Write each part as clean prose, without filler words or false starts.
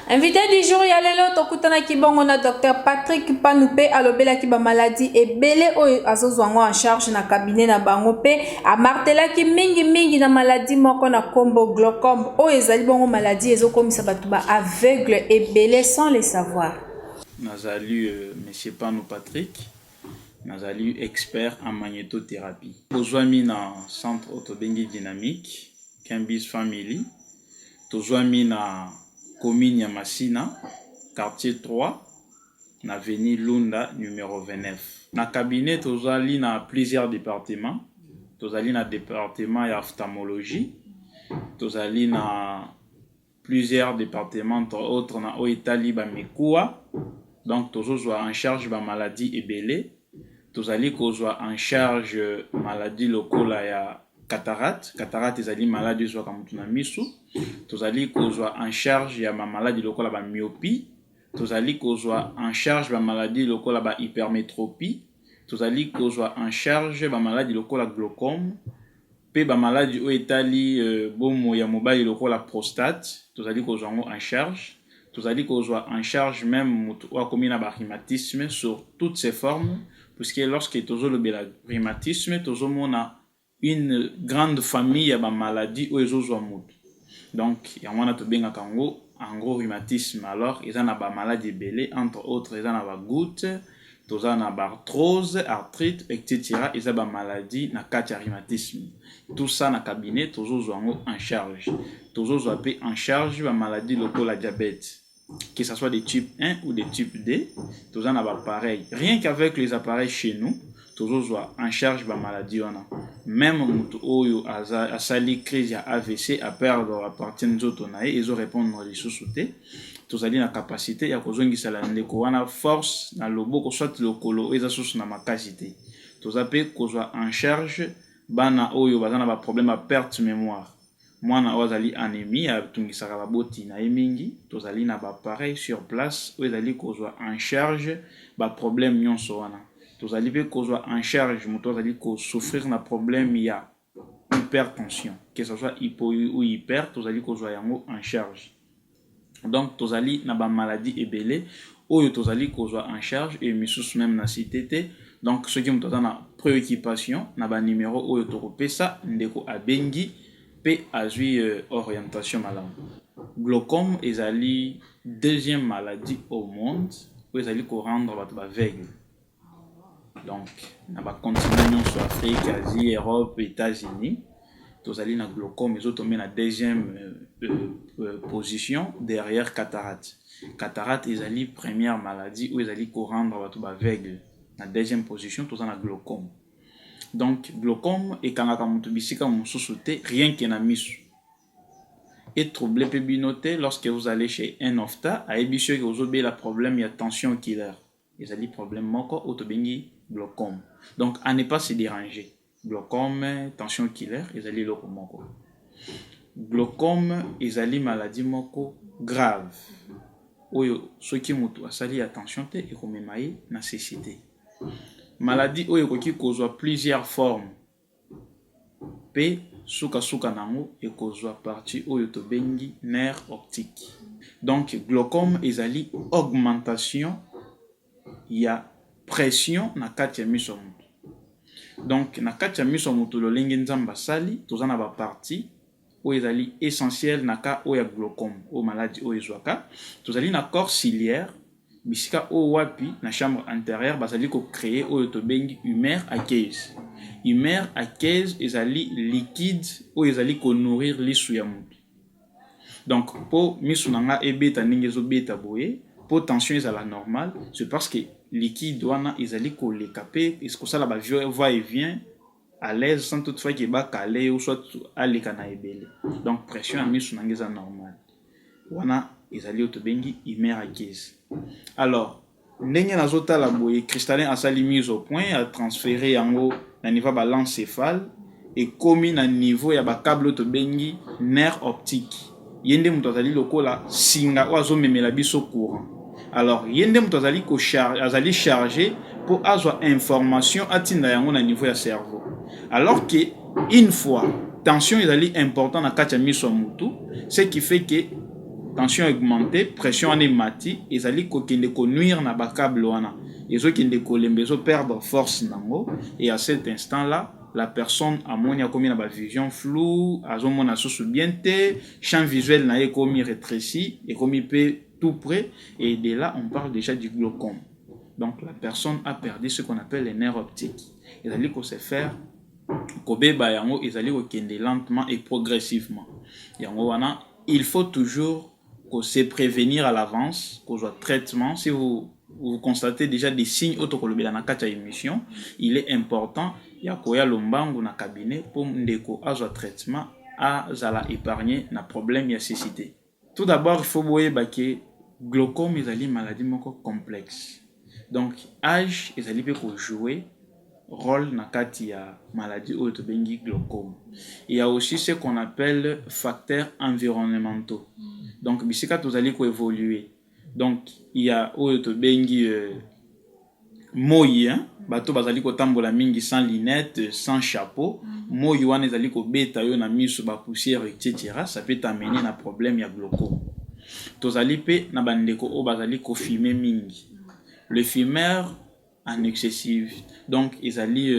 Invité du jour ya lelo, tokutanaki bongo na Dr Patrick Panu mpe alobelaki bamaladi ebele oyo azozwa yango en charge na cabinet na bango, mpe amartelaki mingimingi na maladi moko na nkombo glaucome, oyo ezali bongo maladi ezokomisa bato ba aveugle ebele sans le savoir. Nazali Monsieur Panu Patrick, nazali expert en magnétothérapie. Bozwami na centre oyo tobengi Dynamique Kimbis Family. Tozwami na commune ya Masina, quartier 3, na avenue Lunda numéro 29. Na cabinet tozali na plusieurs départements. Tozali na département ya ophtalmologie, tozali na plusieurs départements, entre autres na oyo etali bamikuwa. Donc tozozwa en charge bamaladie ebele. Tozali kozwa en charge maladie lokola ya cataracte. Cataracte ezali maladie ezwaka motu na misu. Tozali kozwa en charge ya bamaladi lokola bamyopie. Tozali kozwa en charge bamaladi lokola bahypermétropie. Tozali kozwa en charge bamaladi lokola glaucome mpe bamaladi oyo etali bomoi ya mobali lokola prostate. Tozali kozwa yango en charge. Tozali kozwa en charge même motu oyo akomi na barhumatisme sur toutes ses formes, puisque lorsque tozolobela rhumatisme, tozomona une grande famille ya bamaladie oyo ezozwa motu. Donc yango wana tobengaka yango en gros rhumatisme. Alors eza na bamaladi ebele, entre autres eza na bagoutte, toza na baarthrose, arthrite, etc. Eza bamaladie na kati ya rhumatisme. Tout ça, na cabinet tozozwa yango en charge. Tozozwa mpe en charge bamaladie lokola diabète, que ça soit de type 1 ou de type 2. Toza na baappareil. Rien qu'avec les appareils chez nous, tozozwa en charge bamaladie wana. Même moto oyo asali crise ya AVC, aperdre apartir nzoto na ye, ezorépondre lisusu te, tozali na capacité ya kozongisela ndeko wana force na loboko soit lokolo oyo eza susu na makasi te. Toza mpe kozwa en charge bana oyo baza na baproblème ya perte mémoire. Mwana oyo azali anémie, atungisaka baboti na ye mingi, tozali na baappareil sur place oyo ezali kozwa en charge baproblème nyonso wana. Tozali mpe kozwa en charge moto azali kosouffrir na problème ya hypertension, que ce soit hypo ou hyper, tozali kozwa yango en charge. Donc tozali na bamaladie ebele oyo tozali kozwa en charge e misusu même na cité te. Donc soki moto aza na préoccupation, na banimero oyo tokopesa, ndeko abengi mpe azwi orientation malamu. Glaucome ezali deuxième maladie au monde oyo ezali korendre bato baaveugle. Donc na bacontinent nyonso, Afrique, Asie, Europe, États-Unis, tozali na glaucome ezotombe na deuxième position derrière cataracte. Cataracte ezali première maladie oyo ezali korendre bato baaveugle. Na deuxième position toza na glaucome. Donc glaucome ekangaka moto bisika mosusu te, rien que na miso. Etrouble mpe bino te lorsque vous allez chez un ophta, ayebi soki ozobela problème ya tension oculaire, ezali problème moko oyo tobengi glaucome. Donc à ne pas se déranger, glaucome, tension oculaire ezali eloko moko. Glaucome ezali maladie moko grave oyo soki moto asali attention te, ekomema ye na cécité. Maladie oyo ekoki kozwa plusieurs formes mpe sukasuka nango ekozwa partie oyo tobengi nerf optique. Donc glaucome ezali augmentation ya pression na kati ya miso ya motu. Donc na kati ya miso ya motu, lolenge Nzambe asali, toza na bapartie oyo ezali essentiel na cas oyo ya glaucome, oyo maladie oyo ezwaka. Tozali na corps ciliaire, bisika oyo wapi na chambre antérieure bazali kocréer oyo tobengi humeur aqueuse. Humeur aqueuse ezali liquide oyo ezali konourrir lisu ya motu. Donc mpo misu na nga ebeta ndenge ezobeta boye, mpo tension ezala normale, c'est parce que liquide wana ezali koleka mpe kosala ba va et vient à l'aise, sans toutefois ke bakale ou soit aleka na ebele. Donc pression ya misu na nga eza normale. Wana ezali oyo tobengi humeur aqueuse. Alors ndenge nazotala boye, cristallin asali mise au point, atransféré yango na niveau ya balencéphale, ekomi na niveau ya bacable oyo tobengi nerf optique. Ye nde moto azali lokola singa oyo azomemela biso courant. Alors ye nde moto azali azali chargé mpo azwa information, atinda yango na niveau ya cerveau. Alors que une fois tension ezali important na kati ya miso ya motu, ce qui fait que Tension augmentée, pression wana emati, ezali kokende ko nuire na ba câble wana. Ezokende kolemba, ezo perdre force nango et à cet instant là, la personne amoni akomi na ba vision floue, azomona susu bien te, champ visuel na ye ekomi rétréci, ekomi pe tout près et de là on parle déjà du glaucome. Donc la personne a perdu ce qu'on appelle les nerfs optiques. Ezali ko se faire kobeba yango ezali kokende lentement et progressivement. Yango wana il faut toujours ko se prévenir à l'avance, kozwa traitement. Si vous constatez déjà des signes oyo tokolobela na kati ya émission, il est important ya koya lombangu na cabinet po ndeko azwa traitement, azala épargné na problème ya cécité. Tout d'abord, il faut boyeba ke glaucome ezali maladie moko complexe. Donc âge ezali pe ko jouer rôle na kati ya maladie oyo tobengi glaucome. Il y a aussi ce qu'on appelle facteurs environnementaux. Donc bisika tozali ko évoluer. Donc il y a oyo tobengi moi, hein? Bato bazali kotambola mingi sans lunettes, sans chapeau. Moi wana ezali kobeta yo na miso, ba poussière, etc. Ça peut t'amener na problème ya glaucome. Tozali pe na bandeko oyo bazali kofumer mingi. Le fumeur en excessive. Donc ezali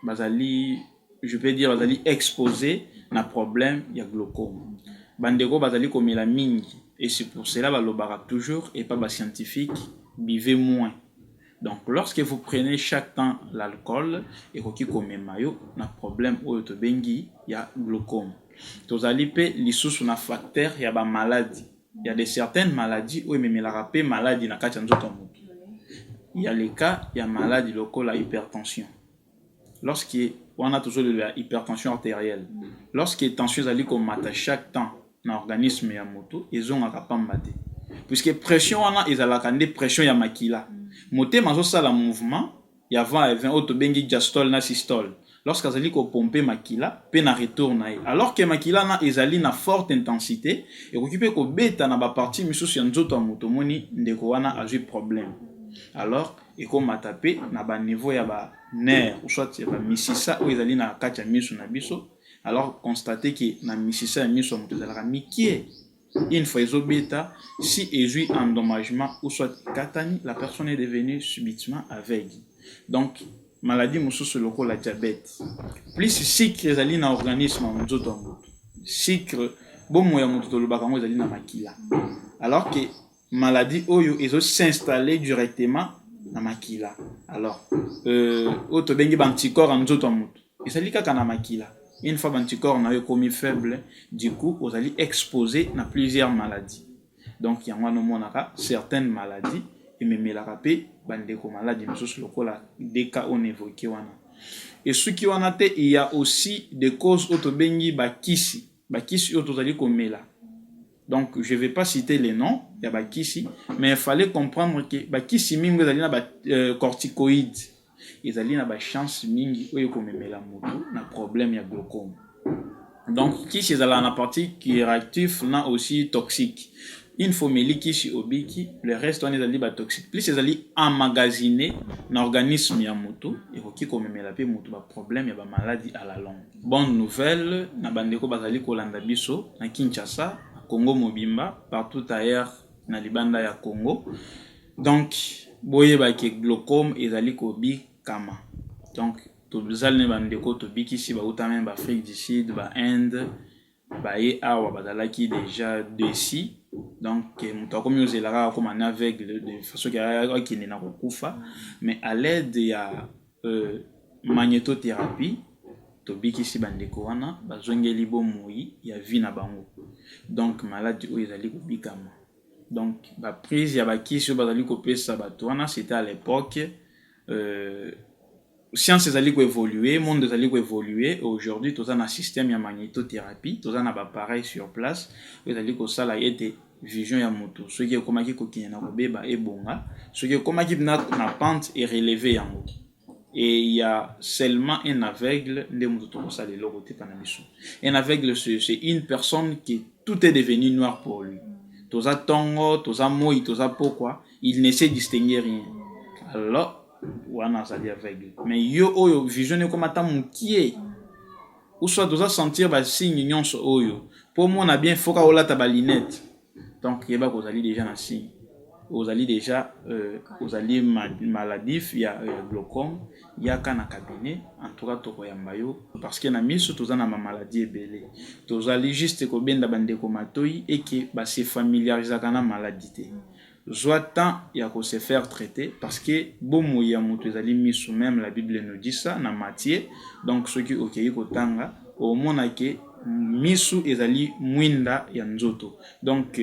bazali, je peux dire bazali exposé na problème ya glaucome. Bandeko bazali komela mingi et c'est pour cela balobaka toujours et pas ba scientifique, buvez moins. Donc lorsque vous prenez chaque temps l'alcool, ekoki komema yo na problème oyo tobengi ya glaucome. Tozali pe lisusu na facteur ya ba maladie. Il y a de certaines maladies oyo ememelaka pe maladie na kati ya nzoto ya moto. Il y a les cas ya maladie lokola hypertension. Lorsque wana tozoloba hypertension artérielle, lorsque tension ezali komata chaque temps na organisme ya moto, ezongaka pamba te. Puisque pression wana ezalaka nde pression ya makila. Motema azosala mouvement ya va et vient oyo tobengi diastole na systole. Lorsque azali kopompe makila pe na retour na ye, alors que makila na ezali na forte intensité, ekoki pe kobeta na ba partie misusu ya nzoto ya moto, omoni ndeko wana azwi problème. Alors ekomata pe na ba niveau ya ba nerf ou soit ya ba misisa oyo ezali na kati ya miso na biso. Alors constater que na misisa ya miso ya moto ezalaka mikie. Une fois ezobeta, si ezwi endommagement ou soit ekatani, la personne est devenue subitement aveugle. Donc maladie mosusu lokola diabète, plus sucre ezali na organisme ya nzoto ya moto, sucre bomoi ya moto tolobaka yango ezali na makila, alors que maladie oyo ezo s'installer directement na makila. Alors oyo tobengi ba anticorps ya nzoto ya moto ezali kaka na makila. Une fois ba anticorps na yo ekomi faible, du coup ozali exposé na plusieurs maladies. Donc yango wana omonaka certaines maladies ememelaka pe bandeko maladi mosusu lokola des cas on évoqué wana. Et soki wana te, il y a aussi des causes oyo tobengi bakisi, bakisi oyo tozali komela. Donc je vais pas citer les noms ya bakisi, mais il fallait comprendre que bakisi mingi ezali na ba corticoïdes, ezali na ba chance mingi oyo ekomemela moto na problème ya glaucome. Donc kisi ezalaka na partie curatif na aussi toxique. Une fois omeli kisi obiki, le reste wana ezali ba toxique. Plus ezali emmagasiné na organisme ya moto, ekoki komemela pe moto ba problème ya ba maladie à la longue. Bonne nouvelle na bandeko bazali kolanda biso na Kinshasa, na Congo mobimba, partout ailleurs na libanda ya Congo. Donc boyeba ke glaucome ezali kobikama. Donc tozali na bandeko tobikisi bauta même ba Afrique du Sud, ba Inde, baye awa bazalaki déjà déçus. Donc moto akomi ozela kaka akoma na aveugle de façon ke akende na kokufa, mais à l'aide ya magnétothérapie tobikisi bandeko wana, bazongeli bomoi ya vie na bango. Donc maladie oyo ezali kobikama. Donc ba prise ya bakisi oyo bazali kopesa bato wana, c'était à l'époque. Science ezali koévoluer, monde ezali koévoluer. Aujourd'hui toza na système ya magnétothérapie, toza na baappareil sur place oyo ezali kosala ete vision ya moto soki ekomaki kokende na kobeba ebonga, soki ekomaki na pente erelever yango. Et il y a seulement un aveugle nde moto tokosala eloko te pana biso. Un aveugle, c'est une personne qui tout est devenu noir pour lui. Toza tongo, toza moi, toza pokwa, il ne sait distinguer rien. Alors wana azali aveugle. Mais yo oyo vision ekoma ata mokie, ou soit toza sentir ba signe nyonso oyo po omona bien, faut ka olata ba lunette. Donc yeba kozali déjà na signe, ozali déjà ozali maladif ya glaucome. Yaka na cabinet, en tout cas tokoyamba yo, parce que na miso toza na mamaladi ebele. Tozali juste kobenda bandeko matoi eke base familiarisaka na maladi te. Zwa temps ya kose faire traiter, parce que bomoi ya moto ezali miso. Même la Bible nous dit ça na Matthieu. Donc soki okei kotanga, omona ke misu ezali mwinda ya nzoto. Donc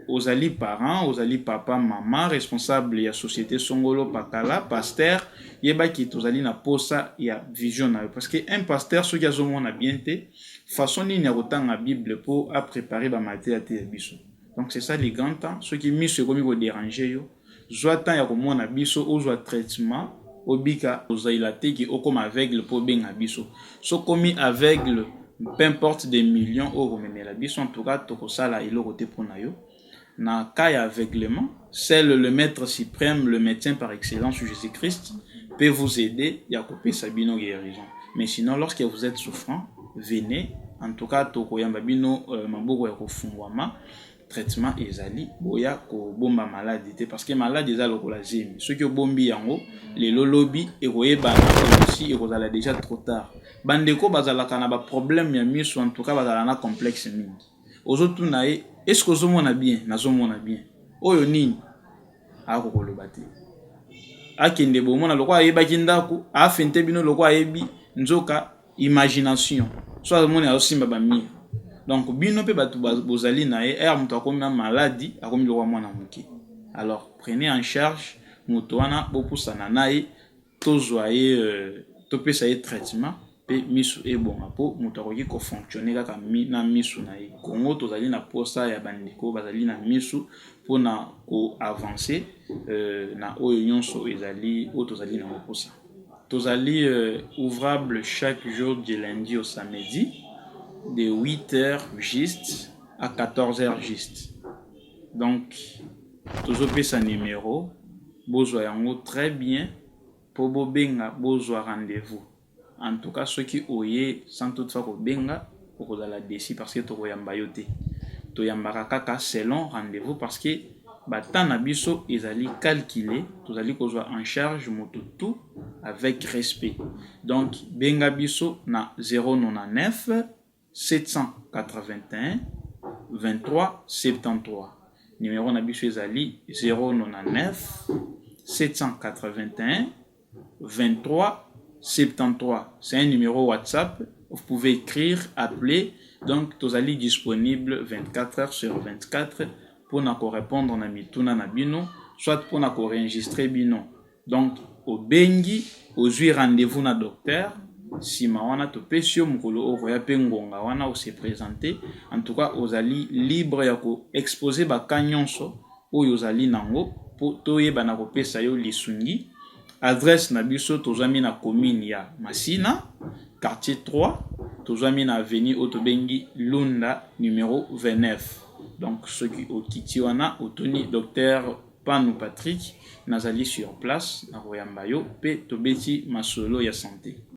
ozali parent, ozali papa, mama, responsable ya société songolo pakala, pasteur, yebaki tozali na posa ya vision na yo, parce que un pasteur soki azomona bien te, façon nini ya kotanga Bible mpo apréparer bamatière te ya biso? Donc c'est ça le grand temps. Soki miso ekomi kodéranger yo, zwa temps ya komona biso, ozwa traitement, obika. Ozala te ke okóma aveugle mpo obenga biso. Sokomi aveugle, peu importe des millions oyo komemela biso, en tout cas tokosala eloko te mpo na yo. Na cas ya aveuglement, seul le maître suprême, le médecin par excellence, Jésus-Christ, peut vous aider ya kopesa bino guérison. Mais sinon, lorsque vous êtes souffrant, venez. En tout cas tokoyamba bino maboko ya kofungwama. Traitement ezali. Boya kobomba maladi te, parce que maladi eza lokola zemi. Soki obombi yango lelo, lobi ekoyebana aussi, ekozala déjà trop tard. Bandeko bazalaka na baproblème ya miso, en tout cas bazalaka na complexe mingi. Ozotuna ye: "Est ce que ozomona bien?" "Nazomona bien." "Oyo nini?" Akokoloba te. Akende bomona lokola ayebaki ndako, afente bino lokola ayebi, nzoka imagination. So azomoni azosimba bamire. Donc bino mpe bato bozali na ye ere, moto akomi na maladi, akomi lokola mwana moke. Alors prenez en charge moto wana, bopusana na ye, tozwa ye, topesa ye traitement mpe misu ebonga, mpo moto akoki kofonctionner kaka na misu na ye. Kongo tozali na posa ya bandeko bazali na misu mpona koavancer na oyo nyonso ezali oyo tozali na posa. Tozali ouvrable chaque jour du lundi au samedi, de 8 heures juste à 14 heures juste. Donc tozopesa numéro, bozwa yango très bien mpo bobenga, bozwa rendez-vous. En tout cas soki oye sans toutefois kobenga, okozala déçu, parce que tokoyamba yo te. Toyambaka kaka selon rendez-vous, parce que batemps na biso ezali calculé. Tozali kozwa en charge moto tout avec respect. Donc benga biso na 099 781 23 73. Numéro na biso ezali 099 781 23 73. C'est un numéro WhatsApp, vous pouvez écrire, appeler. Donc tozali disponible 24 heures sur 24 mpona korépondre na mituna na bino, soit mpona koenregistrer bino. Donc obengi, ozwi rendez-vous na docteur, nsima wana topesi yo mokolo oyo koya mpe ngonga wana ose présenter. En tout cas ozali libre ya koexposer bacas nyonso oyo ozali nango mpo toyeba na kopesa yo lisungi. Adresse na biso, tozwami na commune ya Masina, quartier 3, tozwami na avenue oyo tobengi Lunda, numéro 29. Donc soki okiti wana, otuni docteur Panu Patrick, nazali sur place, nakoyamba yo mpe tobeti masolo ya santé.